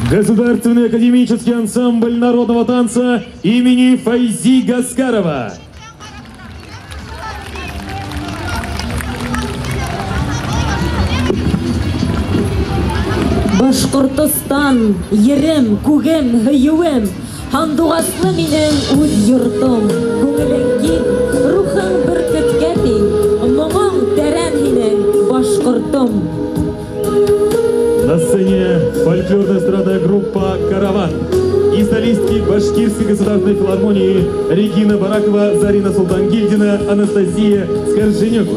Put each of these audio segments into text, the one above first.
Государственный академический ансамбль народного танца имени Файзи Гаскарова. Башҡортостан, ерем, күгем, һөйөүем, һандуғаслы минең үҙ йортом. Күңелең киң, рухың бөркөткә тиң, моңоң тәрән һинең, башҡортом. На сцене фольклорно-эстрадная группа «Караван» и солистки Башкирской государственной филармонии Регина Баракова, Зарина Султангильдина, Анастасия Скорженюк.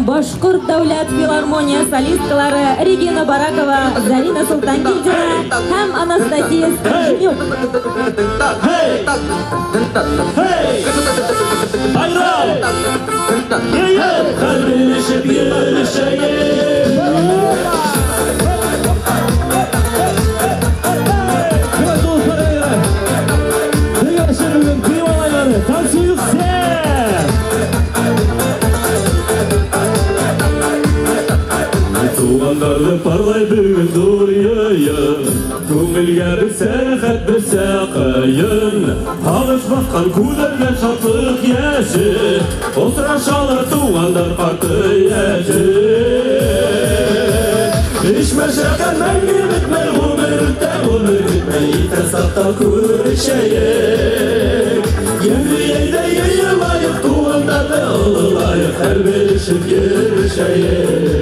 Башҡорт дәүләт филармония солисткалары Регина Баракова, Зарина Султангильдина һәм Анастасия Скорженюк. Hey! Сәяхәт бетсә кыен, Һагыш баскан күзләрдән шатлык яше, Осрашалар туганнар карты яше. Эш мәшәкать мәңге бетмәй, гомер үтә, гомер бетмәй, исән сакта күрешәек. Ямьле әйдә йыелаек, туганнарны олылаек, хәл белешеп йөрешәек.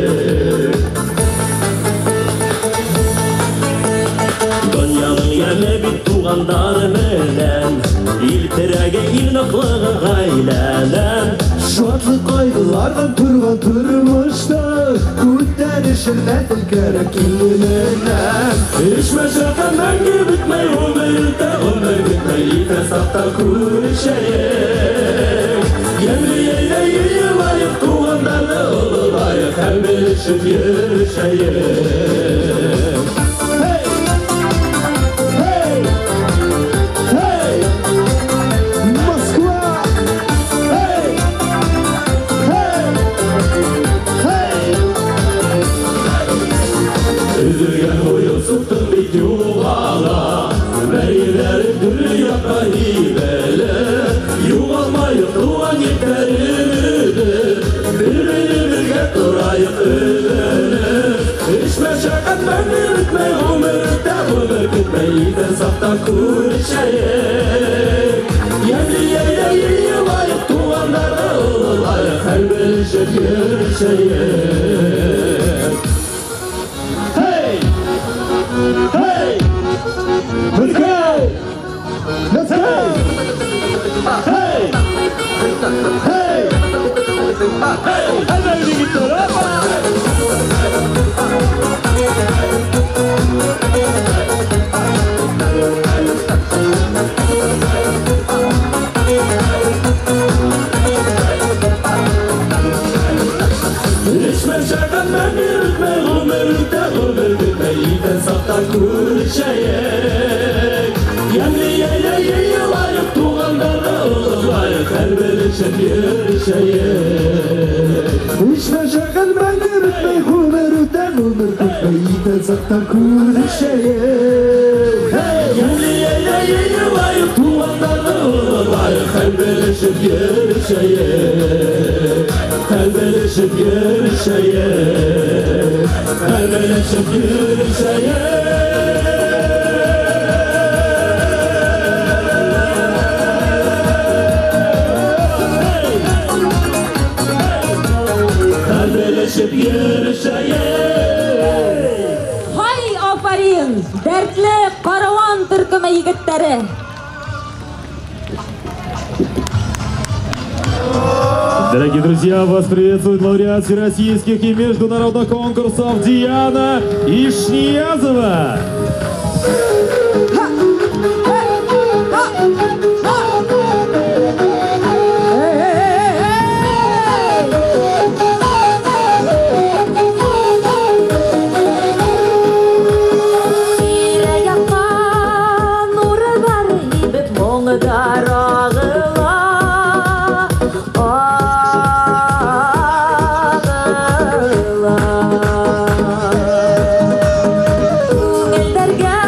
Дөньяның яме бит туганнар белән, Ил терәге, ил ныклыгы гаиләдән. Шатлык кайгылардан торган тормышта Күтәрешер нәсел кәрәк киленнән. Эш мәшәкать мәңге бетмәй, гомер үтә, гомер бетмәй, исән сакта күрешәек. Ямьле әйдә йыелаек, туганнарны олылаек, хәл белешеп йөрешәек. Hey! Hey! Hey! Москва! Hey! Hey! Hey! Өзелгән куел суктың бит югала, Бәйләре төрле якка ибәлә, Югалмаек туган етләребез, Бер-беребезгә тораек өзелеп. Эш мәшәкать мәңге бетмәй, гомер үтә, гомер бетмәй, исән сакта күрешәек. Ямьле әйдә йыелаек, туганнарны олылаек, хәл белешеп йөрешәек. Hey! Hey! Let's go! Let's go! Hey! Hey! Hey! Эш мәшәкать мәңге бетмәй, гомер үтә, гомер бетмәй, исән сакта күрешәек. Ямьле әйдә йыелаек, туганнарны олылаек, хәл белешеп йөрешәек. Эш мәшәкать мәңге бетмәй, гомер үтә, гомер бетмәй, исән сакта күрешәек. Hey! Ямьле әйдә йыелаек, туганнарны олылаек, хәл белешеп йөрешәек. Хәл белешеп йөрешәек. Хәл белешеп йөрешәек. Хәл белешеп йөрешәек. Һай, афарин! Дәртле караван төркеме егетләре! Дорогие друзья, вас приветствует лауреат всероссийских и международных конкурсов Диана Ишниязова. Тирә-якка нурлар ибеп моңдар агыла, агыла. Күңелләргә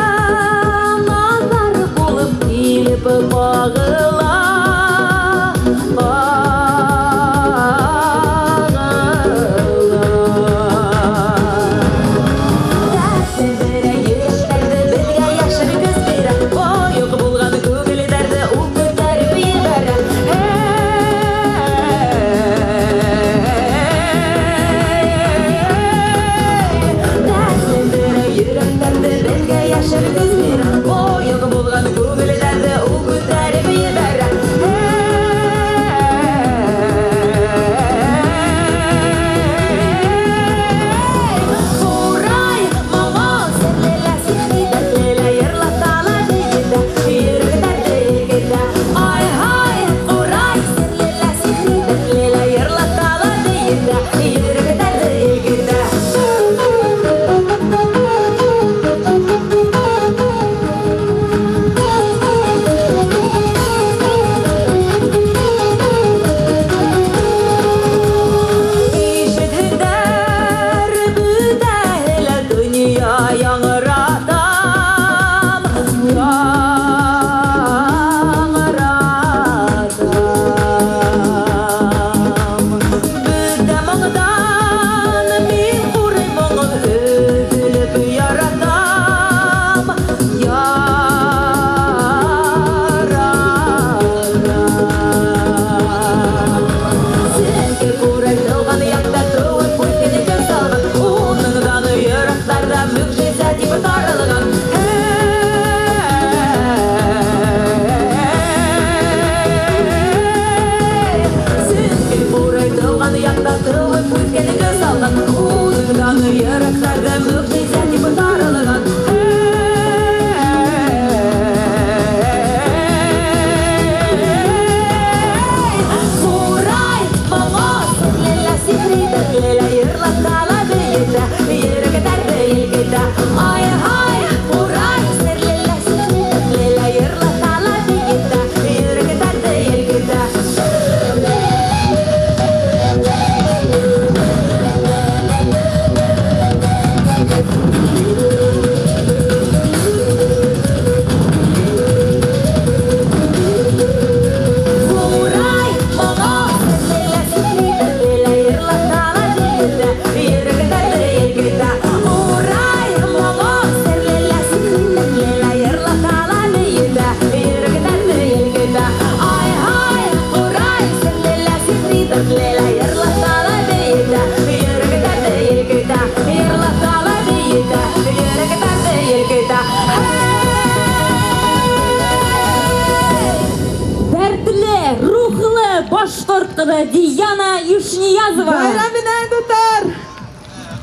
Көчле, рухлы башкорт кызы Диана Юшниязова. Байрам белән, дуслар!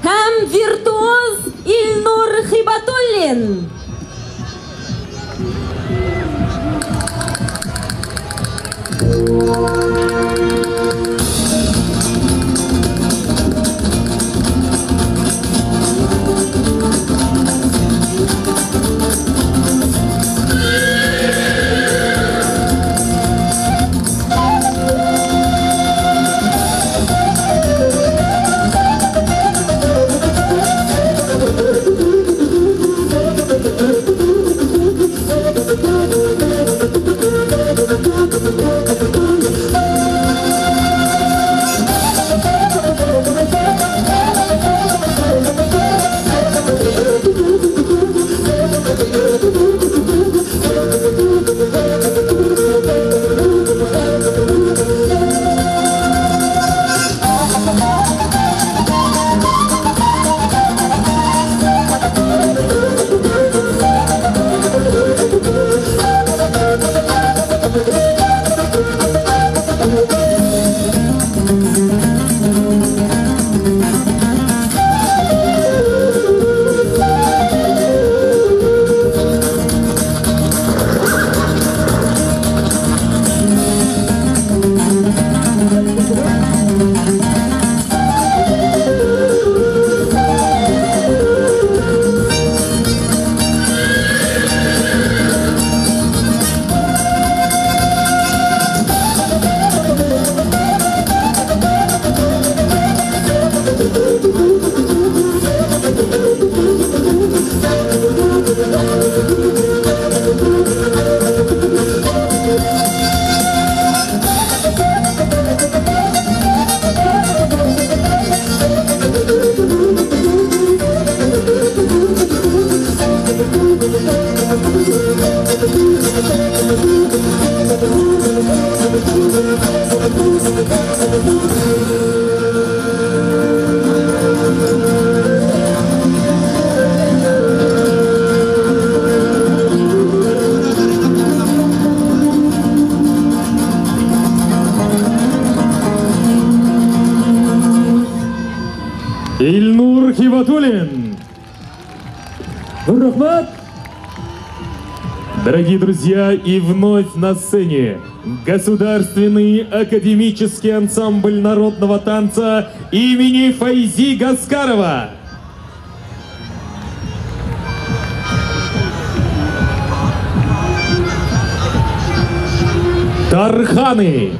Һәм виртуоз Илнур Хибатуллин. Ильнур Хибатуллин. Рәхмәт! Дорогие друзья, и вновь на сцене Государственный академический ансамбль народного танца имени Файзи Гаскарова. Тарханы.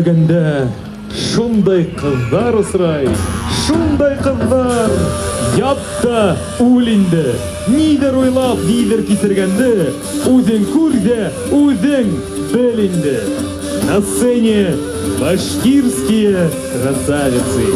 Көтмәгәндә шундай кызлар осрай, шундай кызлар! Ят та үл инде! Нидер уйлап, нидер кисергәнде, үзең күр дә, үзең бел инде! На сцене башкирские красавицы.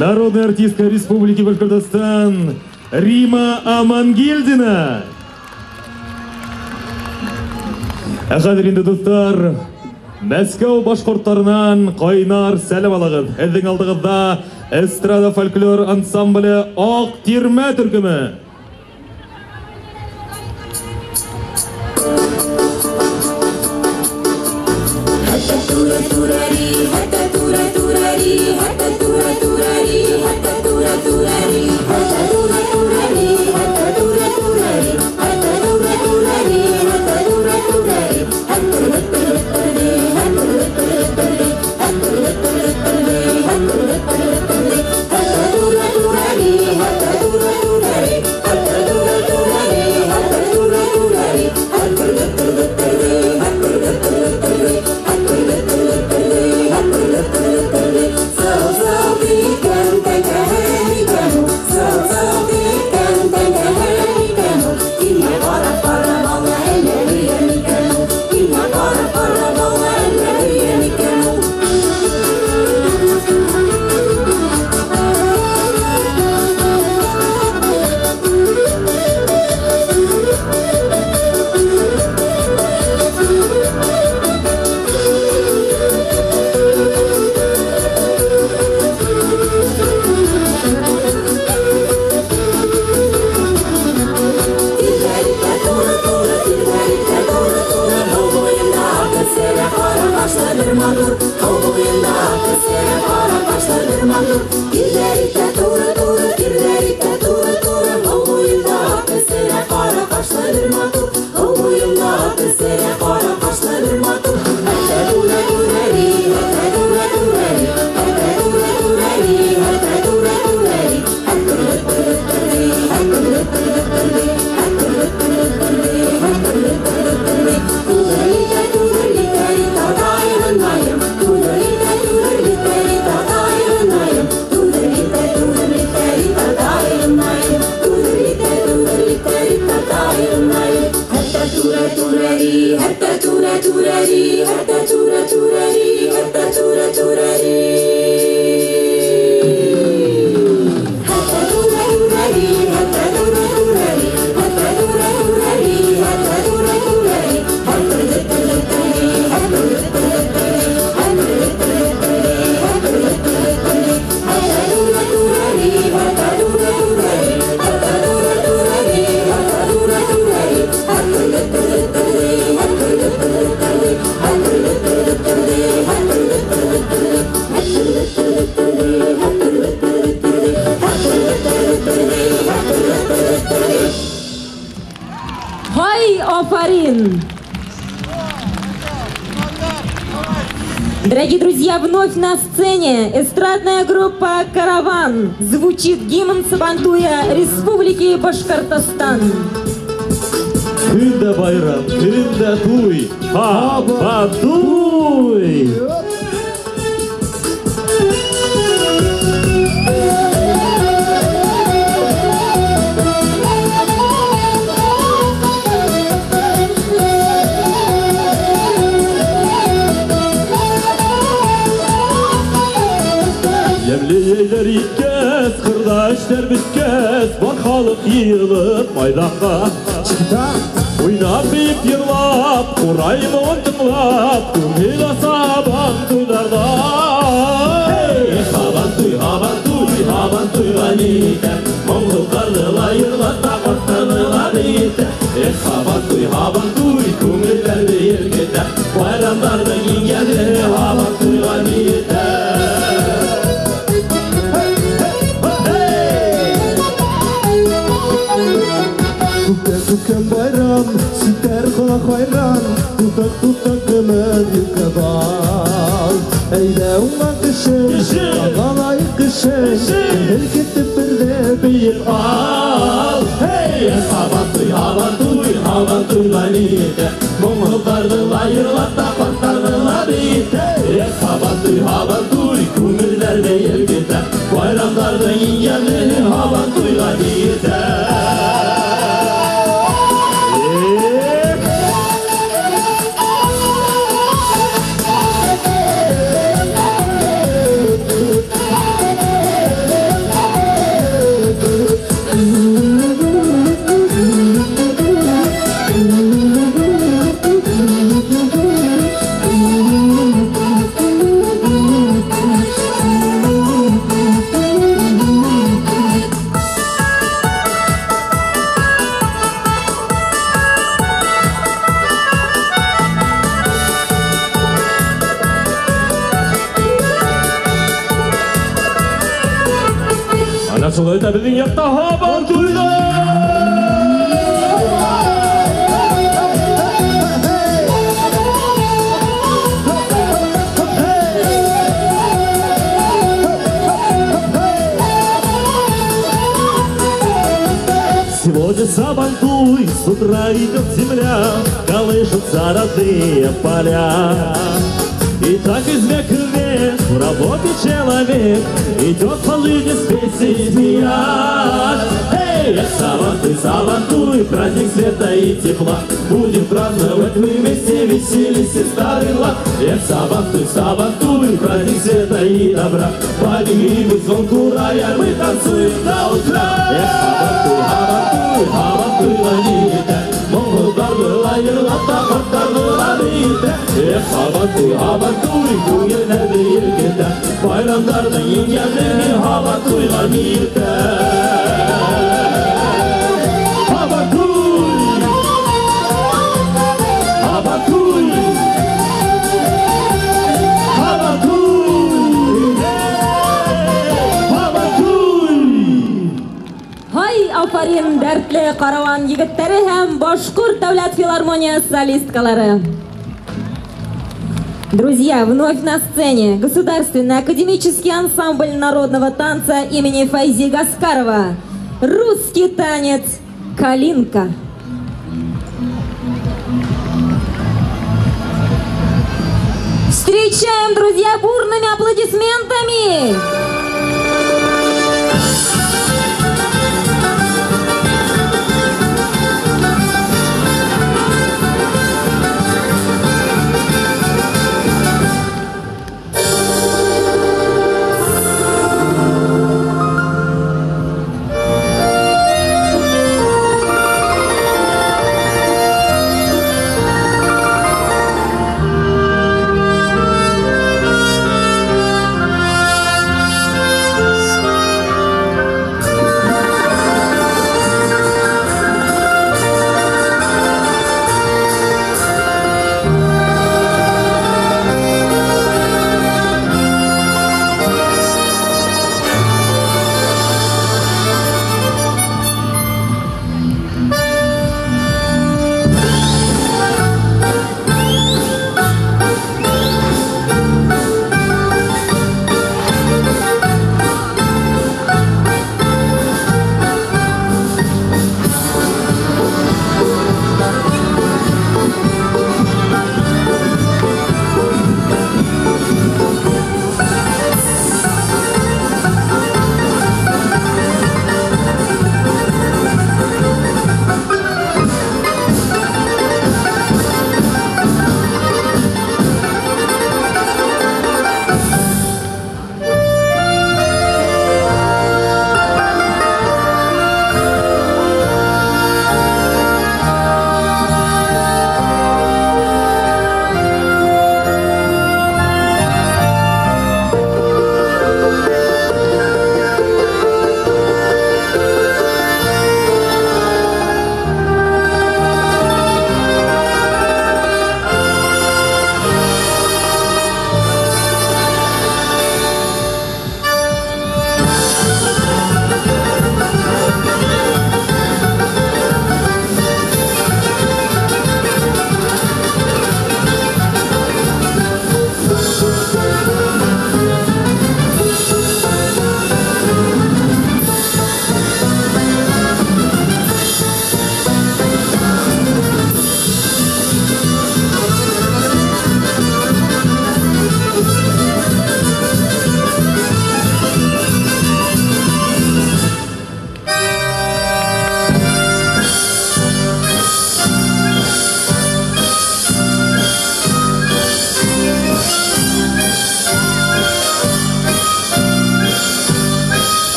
Народная артистка Республики Башкортостан Рима Амангельдина. Ә хәзер инде, дуслар, Мәскәү башкортларынан кайнар сәлам алыгыз. Һеҙҙең алдығыҙҙа эстрада фольклор ансамбле Аҡ Тирмә төркөмө. Thank you. Афарин! Дорогие друзья, вновь на сцене эстрадная группа «Караван». Звучит гимн Сабантуя Республики Башкортостан. Көн дә байрам, көн дә туй, Сабантуй! Ямьле җәйләр иткәс, кырда эшләр беткәс, бар халык йыелып майданга. Уйнап, биеп, йырлап, курай моңын тыңлап, күңел ача Сабантуйларда. Сабантуй, Һабантуй, Һабантуйга нитә, моңлыларны ла йырлата, картларны ла биетә. Эх, Һабантуй, Һабантуй, күңелләрне иркетә, байрамнарның иң яме Һабантуйга нитә. Күктә көткән байрам, сүтәр колак хайран, тутык тутык көмер юкка бал. Әйдә уңган кеше, аңа лаек кеше, күңел китеп бердә биеп ал. Эй, Һабантуй, Һабантуй, Һабантуйга нитә, моңлыларны ла йырлата, картларны ла биетә. Эх, Һабантуй, Һабантуй, күңелләрне иркетә, байрамнарның иң яме Һабантуйга нитә. Ана шулай да безнең якта Һабантуйда! Сегодня Сабантуй, с утра идет земля, колышутся родные поля. И так из века в век в работе человек идет по жизни с песней смеясь. Эй, Сабантуй, Сабантуй, праздник света и тепла, будем праздновать мы вместе, веселись и старый лад. Эх, Сабантуй, Сабантуй, праздник света и добра, поднимем звон курая, мы танцуем до утра. Эх, Сабантуй, Һабантуй, Һабантуй, ланитә, моңлыларны ла йырлата, картларны ла биетә. Эх, Һабантуй, Һабантуй, күңелләрне иркетә, байрамнарның иң яме Һабантуйга нитә. Һабантуй! Һабантуй! Һабантуй! Һабантуй! Һай, афарин, дәртле караван егетләре һәм Башкорт дәүләт филармониясе солисткалары. Друзья, вновь на сцене Государственный академический ансамбль народного танца имени Файзи Гаскарова. Русский танец «Калинка». Встречаем, друзья, бурными аплодисментами! Thank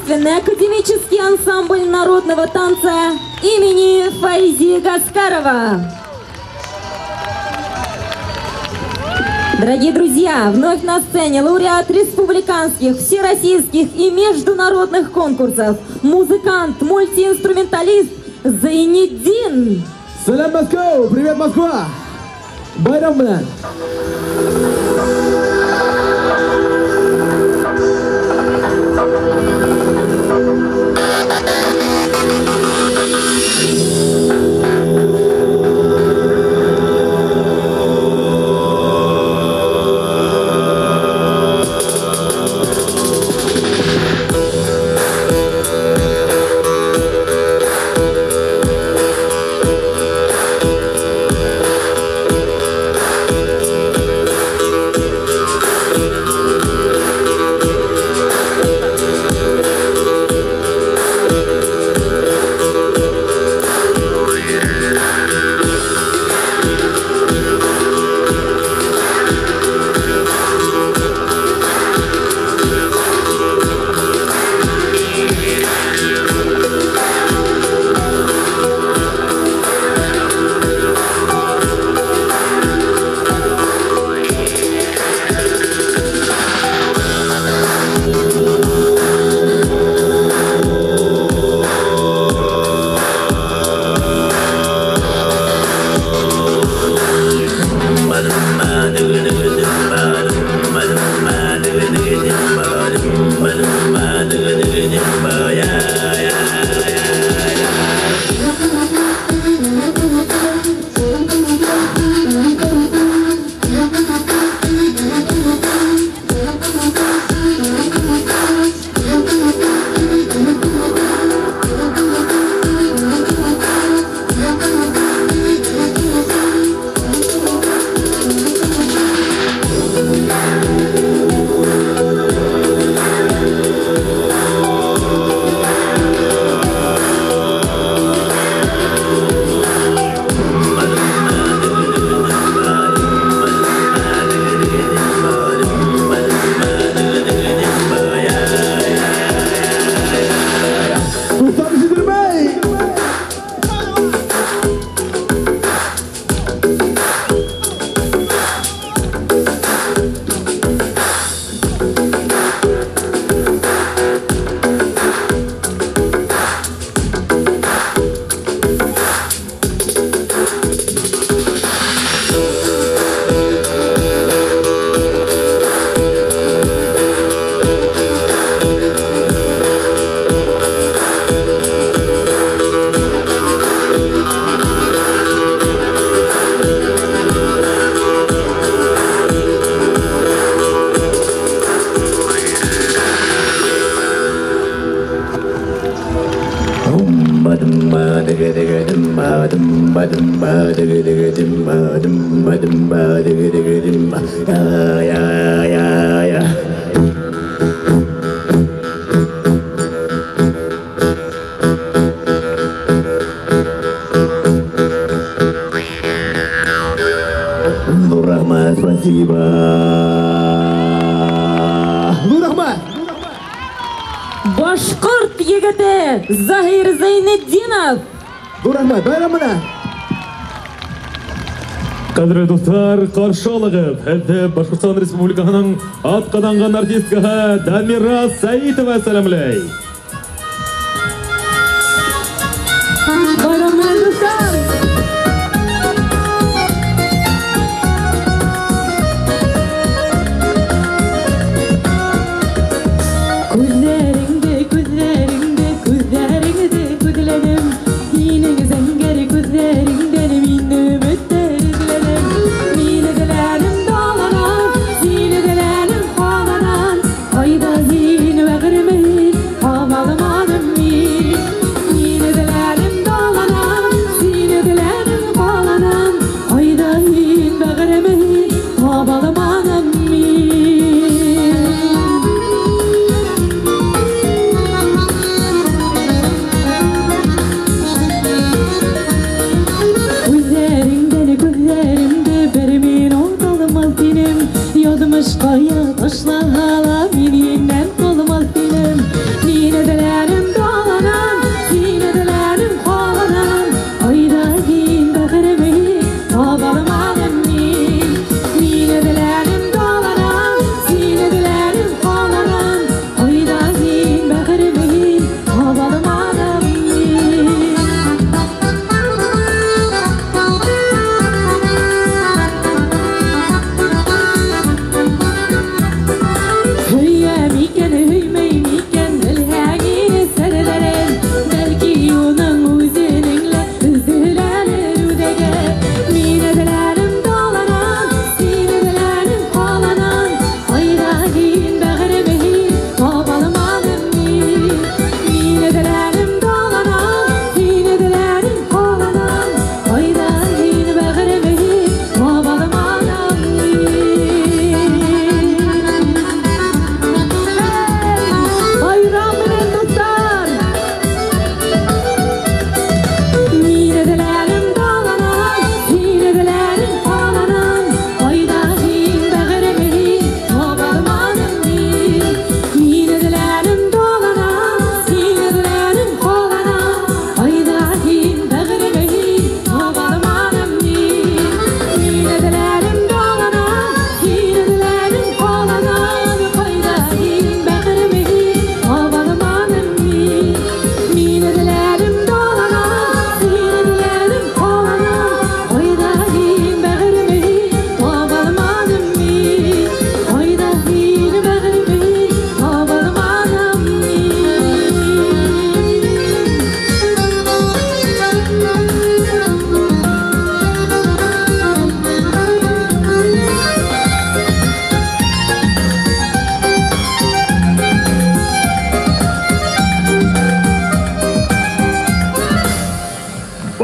Государственный академический ансамбль народного танца имени Файзи Гаскарова. Дорогие друзья, вновь на сцене лауреат республиканских, всероссийских и международных конкурсов, музыкант, мультиинструменталист Зайнетдин. Салям, Москва! Привет, Москва! Байрам белән! Спасибо. Нурахмат! Башкорт егете Заһир Зайнетдинов. Нурахмат, байрам белән! Кадерле дуслар, каршы алыгыз. Һеҙҙе Башҡортостан Республикаһының атҡаҙанған артисткаһы Дамира Сәитова сәләмләй. Байрам белән, дуслар! Язмыш кая ташлала, миннән калмас синем. Мин эзләдем.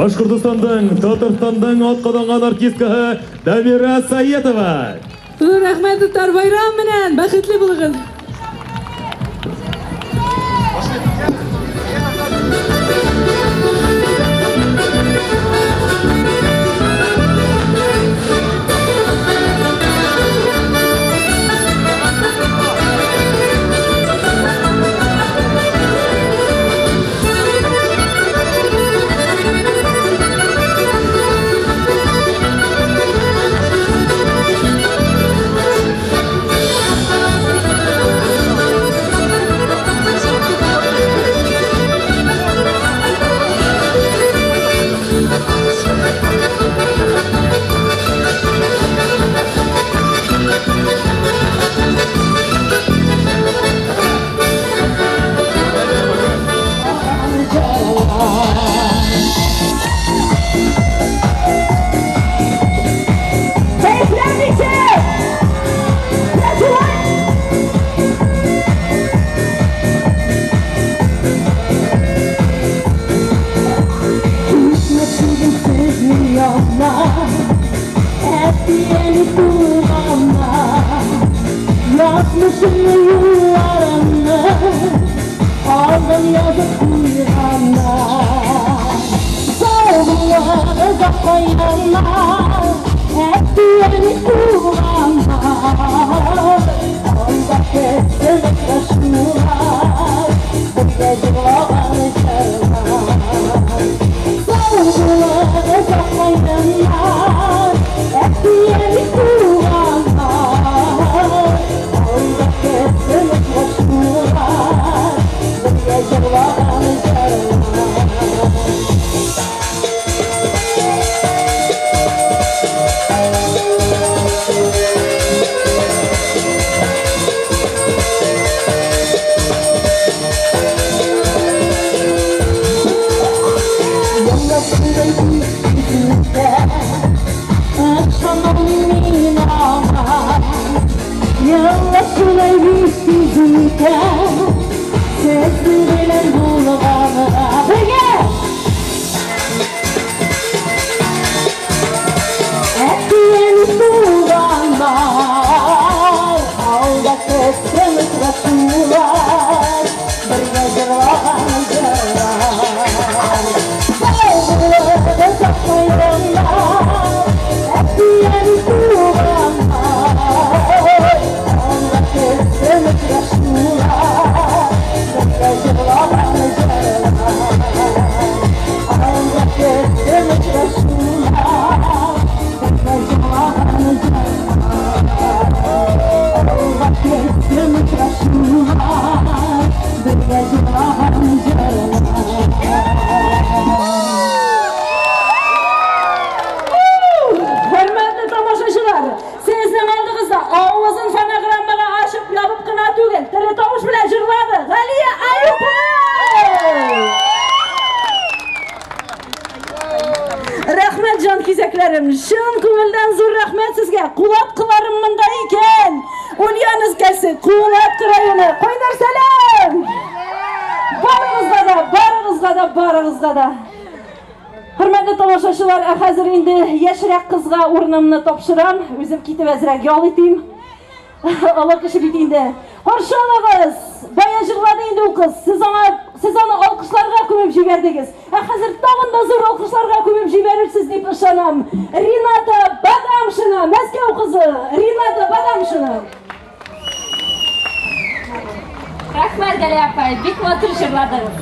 Башкортостанның, Татарстанның атказанган артисткасы Дамира Саетова. Зур рәхмәт, дуслар, байрам белән, бәхетле булыгыз. Урынымны тапшырам, үзем китеп әзрәк ял итим. Олы кеше бит инде. Каршы алыгыз! Бая җырлады инде ул кыз. Сез аны алкышларга күмеп җибәрдегез. Ә хәзер тагын да зур алкышларга күмеп җибәрерсез дип ышанам. Рената Бадамшина, Мәскәү кызы. Рената Бадамшина. Рәхмәт, Галия апай, бик матур җырладыгыз.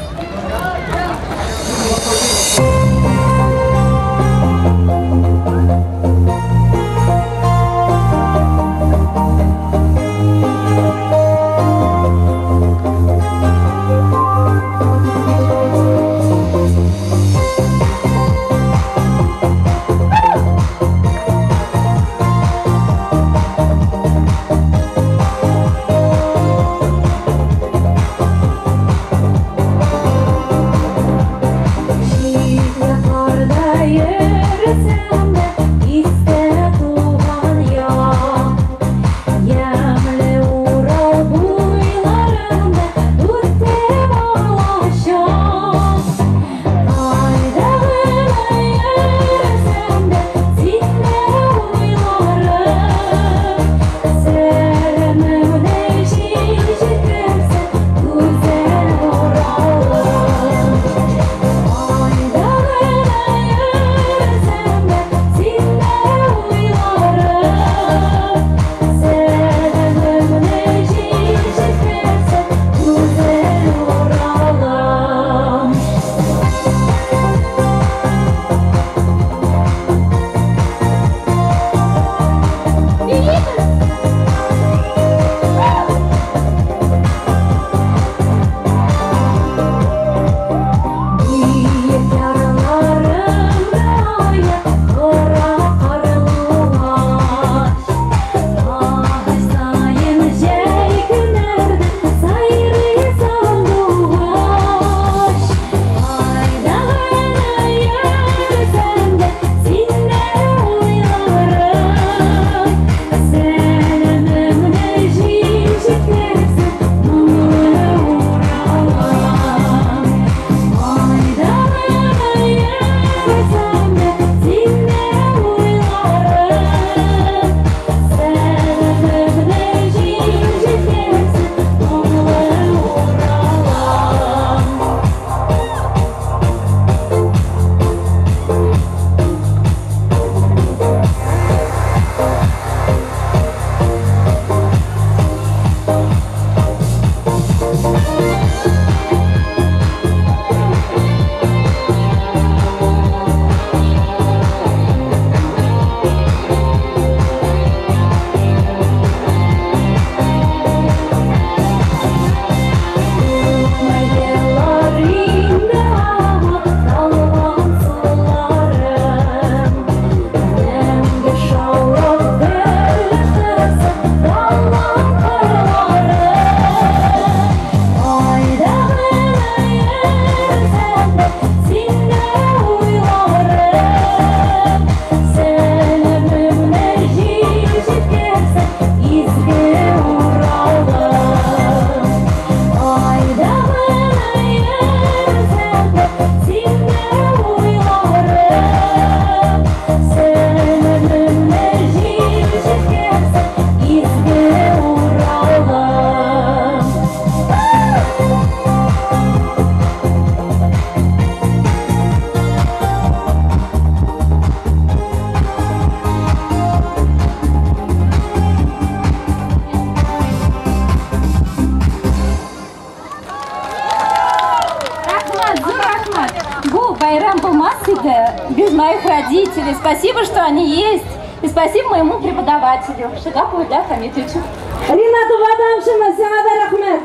родителей. Спасибо, что они есть. И спасибо моему преподавателю Шигапову Илья Хамитовичу. Ринат Вадамшина, сиңа да рәхмәт.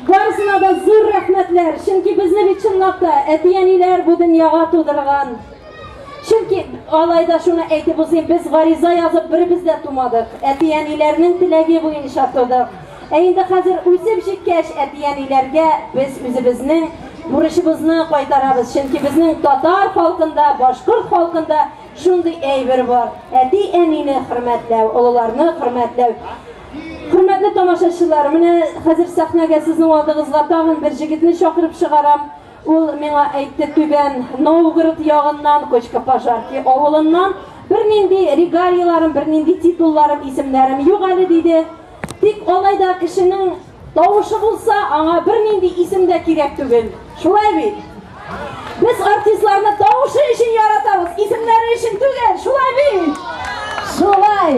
Барысына да зур рәхмәтләр. Чөнки безне бит чынлап та әти-әниләр бу дөньяга тудырган. Чөнки алай да шуны әйтеп узыйм, без гариза язып беребез дә тумадык. Әти-әниләрнең теләге буенча тудык. Ә инде хәзер үсеп җиткәч, әти-әниләргә без үзебезнең бурычыбызны кайтарабыз. Чөнки безнең татар халкында, башкорт халкында шундый әйбер бар. Әти-әнине хөрмәтләү, олыларны хөрмәтләү. Хөрмәтле тамашачылар, менә хәзер сәхнәгә сезнең алдыгызга тагын бер җегетне чакырып чыгарам. Ул миңа әйтте, Түбән Новгород ягыннан, Кочко-Пожарки авылыннан бернинди регалияларым, бернинди титулларым, исемнәрем юк әле диде. Тик алай да кешенең тавышы булса, аңа бернинди исем дә кирәк түгел. Шулай бит? Без артистларны тавышы өчен яратабыз, исемнәре өчен түгел. Шулай бит? Шулай.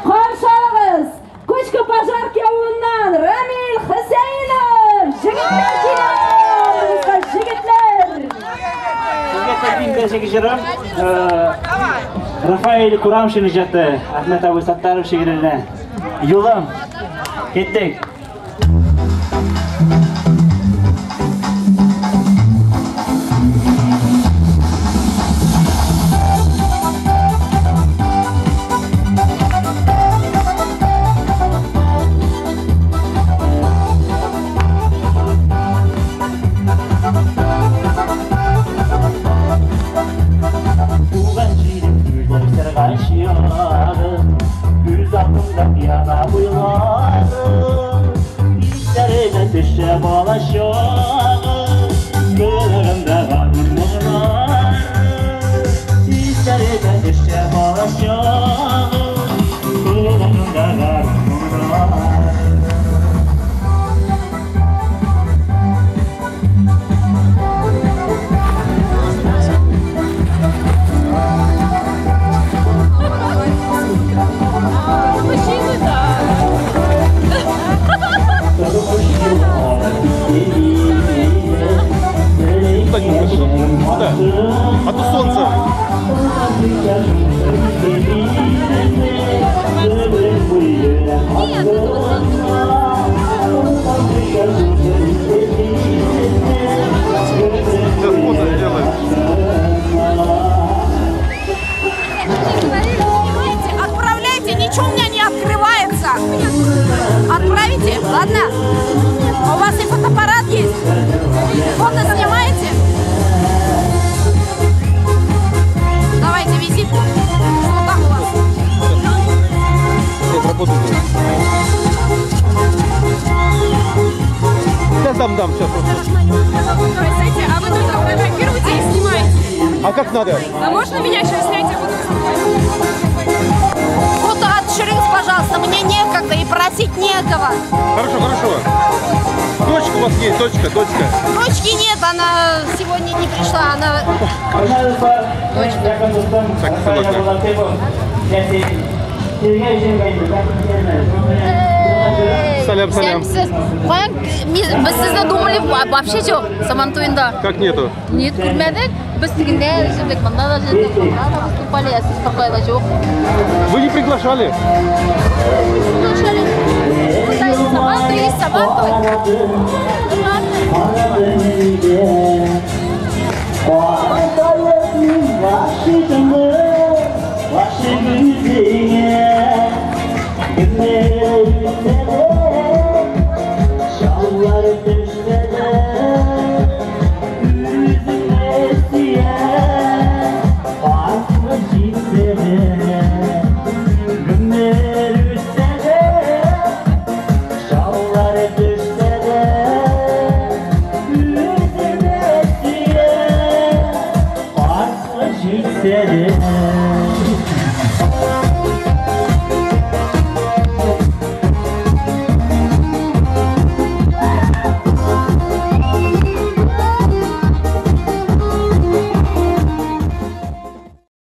Каршы алыгыз! Кочко-Пожарки авылыннан Рамил Хөсәенов! Җегетләр килә! Җегетләр! Сезгә тәкъдим итәчәк җырым Рафаэль Курамшин иҗаты, Әхмәт абый Саттаров шигыренә. Юлым. Киттек. Туган җирем гөлләр сыргач Күз алдымда пиала буйлары Исләренә төшә бала чагы Колагымда гармун моңнары Исләренә төшә бала чагы Колагымда гармун моңнары. Куда? А то солнце. Нет, это вот солнце. Сейчас фото сделаем. Отправляйте, ничего у меня не открывается. Отправите, ладно? А у вас и фотоаппарат есть? Фото снимаете? Давайте визитку. Что там у вас? Нет, работает. Сейчас дам, сейчас. Простите, а вы только фотографируете и снимаете? А как надо? А можно меня сейчас снять? Я буду выступать. Фото отширись, пожалуйста, мне некогда и просить некого. Хорошо, хорошо. Дочка у вас есть, дочка, дочка. Дочки нет, она сегодня не пришла, она... Дочка. Так, Салям, салям. Без сезне думали, вообще юк, Сабантуенда. Как нету? Нет, күрмәдек. Без тегендә җырдык, монда да җырдык, монда да выступали, ә сез беркая да юк. Вы не приглашали? Приглашали. Сабантуй есть Сабантуй. Ладно.